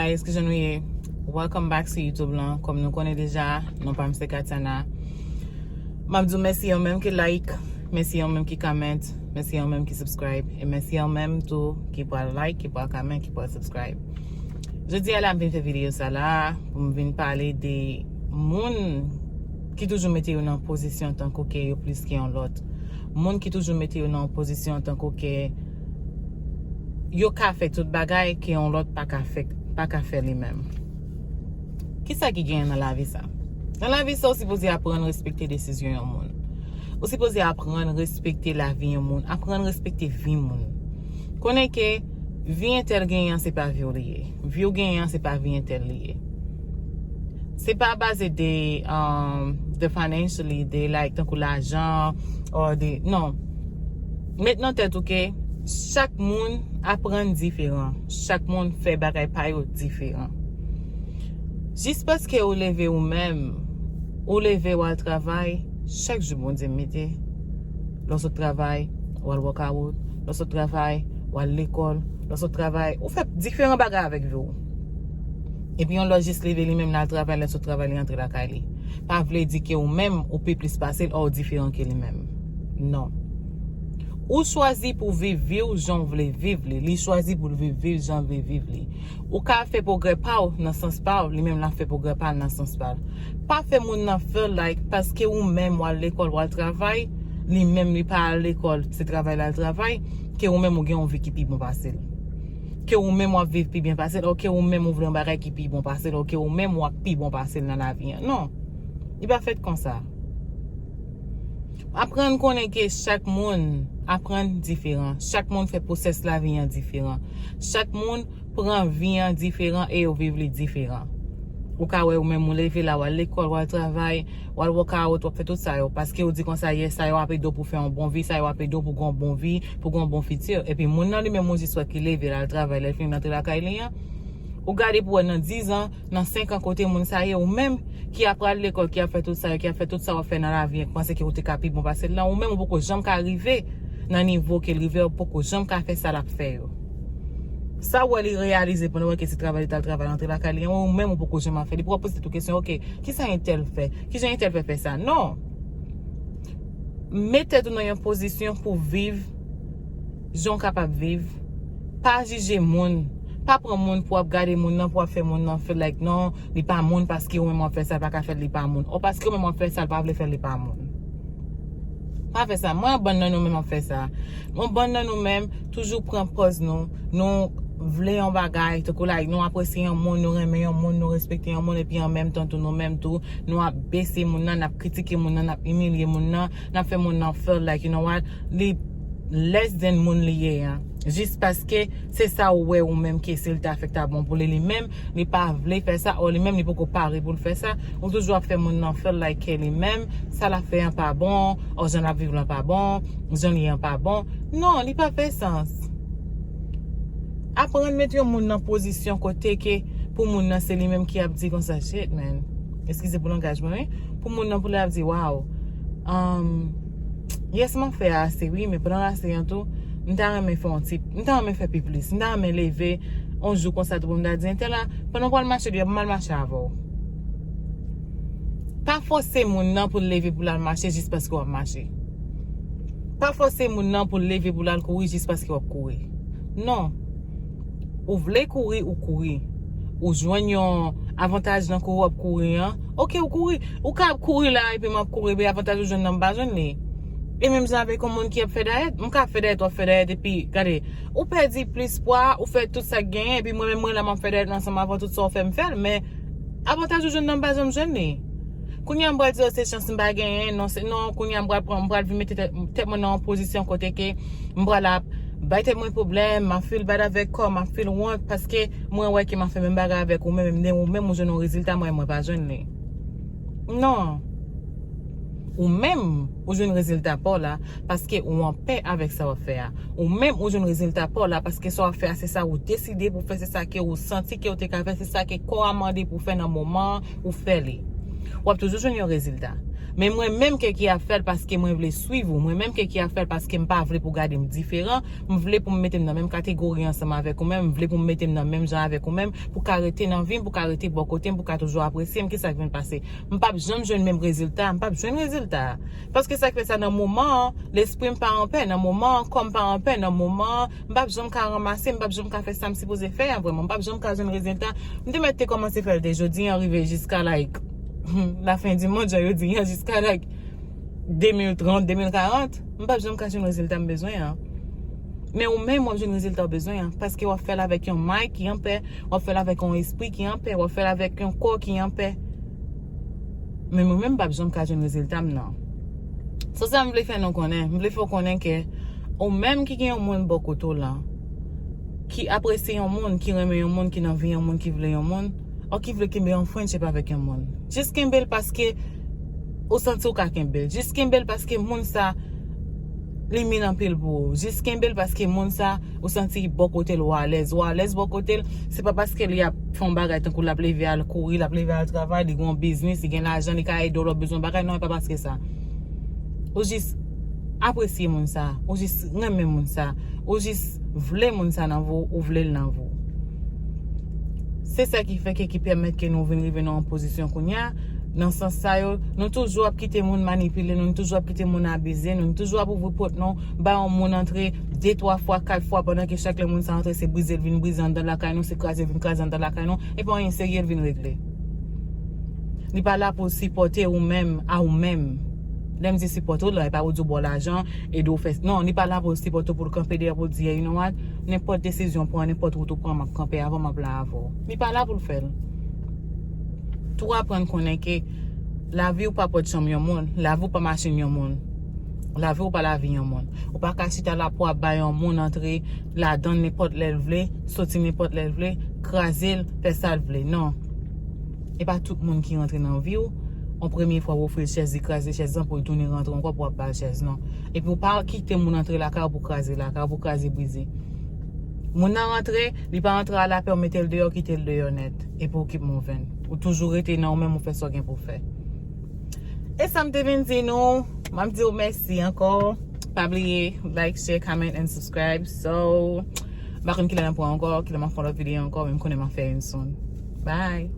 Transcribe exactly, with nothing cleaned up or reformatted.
Guys, kijan nou ye? Welcome back sou YouTube lan. Kòm nou konnen deja, non pa m se Katiana. M ap di w mèsi yon menm ki like, mèsi yon menm ki comment, mèsi yon menm ki subscribe, e mèsi yon menm tou ki pral like, ki pral comment, ki pral subscribe. Jodi a la, m vin fè videyo sa la pou m vin pale de moun ki toujou mete yo nan pozisyon tankou ke yo plis ke yon lòt. Moun ki toujou mete yo nan pozisyon tankou ke yo ka fè tout bagay ke yon lòt pa ka fè, pa ka fè li menm. Kisa ki genyen nan lavi sa? Nan lavi sa, ou sipoze aprann respekte desizyon yon moun. Ou sipoze aprann respekte lavi yon moun, aprann respekte vi moun. Konnen ke vi entèl genyen an, se pa vi w li ye. Vi w genyen an, se pa vi entèl li ye. Se pa baze de, um, de financially, de like, tankou lajan, or de, non. Met nan tèt ou ke chak moun aprann diferan. Chak moun fè bagay pa yo diferan. Jis paske ou leve ou menm, ou leve w al travay, chak jou Bondye mete. Lè w sot travay, w al workout, lè w sot travay, w al lekòl, lè w sot travay, ou fè diferan bagay avèk vi w. Epi yon lòt jis leve li menm, l al travay, lè l sot travay, li antre lakay li. Pa vle di ke ou menm, ou pi plis pase l, or ou diferan ke li menm. Non. Ou chwazi pou viv vi w jan w vle viv li. Li chwazi pou l viv vi l jan l vle viv li. Ou ka fè pwogrè pa w nan sans pa w, li menm l ap fè pwogrè pa l nan sans pa l. Pa fè moun nan feel like paske ou menm w al lekòl, w al travay, li menm li pa al lekòl, se travay l al travay, ke ou menm ou gen yon vi ki pi bon pase l. Ke ou menm w ap viv pi byen pase l, or ke ou menm ou vle yon bagay ki pi bon pase l, or ke ou menm w ap pi bon pase l nan lavi an. Non. Li pa fèt konsa. Aprann konnen ke chak moun aprann diferan. Chak moun fè pwosès lavi an diferan. Chak moun pran vi an diferan e yo viv li diferan. Ou ka wè ou menm ou leve la, w al lekòl, w al travay, w al workout, w ap fè tout sa yo. Paske ou di konsa, yes, sa yo ap ede w pou fè yon bon vi, sa yo ap ede w pou gon bon vi, pou gon bon fiti. Epi moun nan li menm ou jis wè ki leve, l al travay, lè l fini l antre lakay li an. Ou gade pou wè nan diz an, nan senk an kote moun sa ye, ou menm ki ap pral lekòl, ki ap fè tout sa yo, ki ap fè tout sa w ap fè nan lavi an, ki panse ke ou te ka pi bon pase l lan, ou menm ou poko janm ka rive nan nivo ke l rive, ou poko janm ka fè sa l ap fè yo. Sa w wè li reyalize pandan w wè ke se travay li t al travay antre lakay li an, ou menm ou poko janm ap fè. Depi w ap poze tèt ou kesyon, oke, kisa entèl fè? Kijan entèl fè fè sa? Non. Met tèt ou nan yon pozisyon pou viv jan w kapab viv. Pa jije moun. Pa pran moun pou w ap gade moun nan, pou w ap fè moun nan feel like non, li pa moun paske ou menm w ap fè sa, l pa ka fè l, li pa moun. Or paske ou menm w ap fè sa, l pa vle fè l, li pa moun. Pa fè sa. Mwen, yon bann nan nou menm ap fè sa. Yon bann nan nou menm toujou pran pòz nou. Nou vle yon bagay, tankou like, nou apresye yon moun, nou renmen yon moun, nou respekte yon moun, epi an menm tan tou nou menm tou, nou ap bese moun nan, n ap kritike moun nan, n ap imilye moun nan, n ap fè moun nan feel like, you know what, li less than moun li ye an. Jis paske se sa ou wè ou menm ke si l ta fè k ta bon pou li, li menm, li pa vle fè sa, or li menm li poko pare pou l fè sa, ou toujou ap fè moun nan feel like ke li menm, sa l ap fè an pa bon, or jan l ap viv lan pa bon, jan l ye an pa bon. Non, li pa fè sans. Aprann met yon moun nan pozisyon kote ke pou moun nan se li menm ki ap di konsa, shit, man. Eskize pou langaj mwen, wi. Pou moun nan pou li ap di, wow, um, yes, m ap fè ase, wi, men pandan ase an tou, m ta renmen fè yon ti, m ta renmen fè pi plis, m ta renmen leve yon jou konsa tou pou m ta di, entèl la, pandan w pral mache deyò, m al mache avè w. Pa fòse moun nan pou l leve pou l al mache jis paske w ap mache. Pa fòse moun nan pou l leve pou l al kouri jis paske w ap kouri. Non. Ou vle kouri, ou kouri. Ou jwenn yon avantaj nan kouri w ap kouri an. Oke, ou kouri. Ou ka ap kouri la, epi m ap kouri, epi avantaj ou jwenn nan m pa jwenn li. E menm jan avèk yon moun ki ap fè dayèt, m ka ap fè dayèt, w ap fè dayèt, epi, gade, ou pèdi plis pwa, ou fè tout sa k genyen, epi mwen menm mwen la m ap fè dayèt ansanm avè w, tout sa w fè m fè l, men avantaj ou jwenn nan m pa janm jwenn li. Kounye a m pral di yo se chans m pa genyen, non, se, non, kounye a m pral pran, m pral vin mete tèt, tèt mwen nan yon pozisyon kote ke m pral ap bay tèt mwen pwoblèm, m ap feel bad avèk kò m, m ap feel wont paske mwen wè ke m ap fè menm bagay avèk ou menm, men ou menm ou jwenn yon rezilta, mwen, mwen pa jwenn li. Non. Ou menm, ou jwenn rezilta pa w la, paske ou anpè avèk sa w ap fè a. Ou menm, ou jwenn rezilta pa w la, paske sa w ap fè a, se sa ou deside pou fè, se sa ke ou santi ke ou te ka fè, se sa ke kò a mande pou fè nan moman an, ou fè li. W ap toujou jwenn yon rezilta. Men mwen menm Keke ap fè l paske mwen vle swiv ou. Mwen menm Keke ap fè l paske m pa vle pou w gade m diferan. M vle pou m mete m nan menm kategori ansanm avèk ou menm. M vle pou m mete m nan menm jan avèk ou menm. Pou w ka rete nan vi m, pou w ka rete bò kote m, pou w ka toujou apresye m. Kisa k vin pase? M p ap janm jwenn menm rezilta. M p ap jwenn rezilta. Paske sa k fè sa nan moman an, lespri m pa anpè. Nan moman an, kò m pa anpè. Nan moman an, m p ap janm ka ranmase, m p ap janm ka fè sa m sipoze fè a vrèman. M p ap janm ka jwenn rezilta. M te mèt te kòmanse fè l de jodi an rive jiska, like, la fin di mond, jan yo di an, jiska, like, de mil trant, de mil karant. M p ap janm ka jwenn rezilta m bezwen an. Men ou menm, w ap jwenn rezilta w bezwen an. Paske w ap fè l avèk yon may ki anpè, w ap fè l avèk yon espri ki anpè, w ap fè l avèk yon kò ki anpè. Men mwen menm, m p ap janm ka jwenn rezilta m nan. Se sa m vle fè nou konnen. M vle fè w konnen ke ou menm ki gen yon moun bò kote w lan, ki apresye yon moun, ki renmen yon moun, ki nan vi yon moun, ki vle yon moun, ou ki vle kenbe yon friendship avèk yon moun. Jis kenbe l paske ou santi w ka kenbe l. Jis kenbe l paske moun sa, li min anpil pou ou. Jis kenbe l paske moun sa, ou santi bò kote l, ou alèz. Ou alèz bò kote l, se pa paske li ap fè yon bagay tankou l ap leve al kouri, l ap leve al travay, li gen yon biznis, li gen lajan, li ka ede w lè w bezwen bagay. Non, e pa paske sa. Ou jis apresye moun sa, ou jis renmen moun sa, ou jis vle moun sa nan vi w, ou vle l nan vi w. Se sa ki fè ke ki pèmèt ke nou vin rive nan yon pozisyon kounye a. Nan sans sa yo, nou toujou ap kite moun manipile nou, nou toujou ap kite moun abize nou, nou toujou ap ouvri pòt nou, bay yon moun antre de, twa fwa, kat fwa, pandan ke chak lè moun sa antre, se brize l vin brize anndan lakay nou, se kraze l vin kraze anndan lakay nou, e pa anyen serye l vin regle. Li pa la pou l sipòte ou menm, a ou menm. Lè m di sipòte w la, e pa pou di w ba w lajan, ede w fè. Non, li pa la pou l sipòte w, pou l kanpe dèyè, pou l di, "Hey, you know what? Nenpòt desizyon w pran, nenpòt wout ou pran, m ap kanpe avè w, m ap la avè w." Li pa la pou l fè l. Tou aprann konnen ke lavi w pa pòt chanm yon moun, lavi w pa machin yon moun, lavi w pa lavi yon moun. Ou pa ka chita la pou ap bay yon moun antre ladan l nenpòt lè l vle, soti nenpòt lè l vle, kraze l, fè sa l vle. Non. E pa tout moun ki rantre nan vi w, yon premye fwa w ofri l chèz, li kraze chèz lan pou l tounen rantre ankò pou w ap ba l chèz, non. Epi w pa kite moun antre lakay ou pou kraze lakay ou, pou kraze brize. Moun nan rantre, li pa rantre a lapè, w mete l deyò, kite l deyò nèt. Epi w keep moving. Ou toujou rete nan ou menm, ou fè sa w gen pou w fè. E sa m te vin di nou, m ap di w mèsi ankò. Pa bliye, like, share, comment, and subscribe. So, m pa konn kilè n ap wè ankò, kilè m ap fè yon lòt videyo ankò, men m konnen m ap fè youn soon. Bye!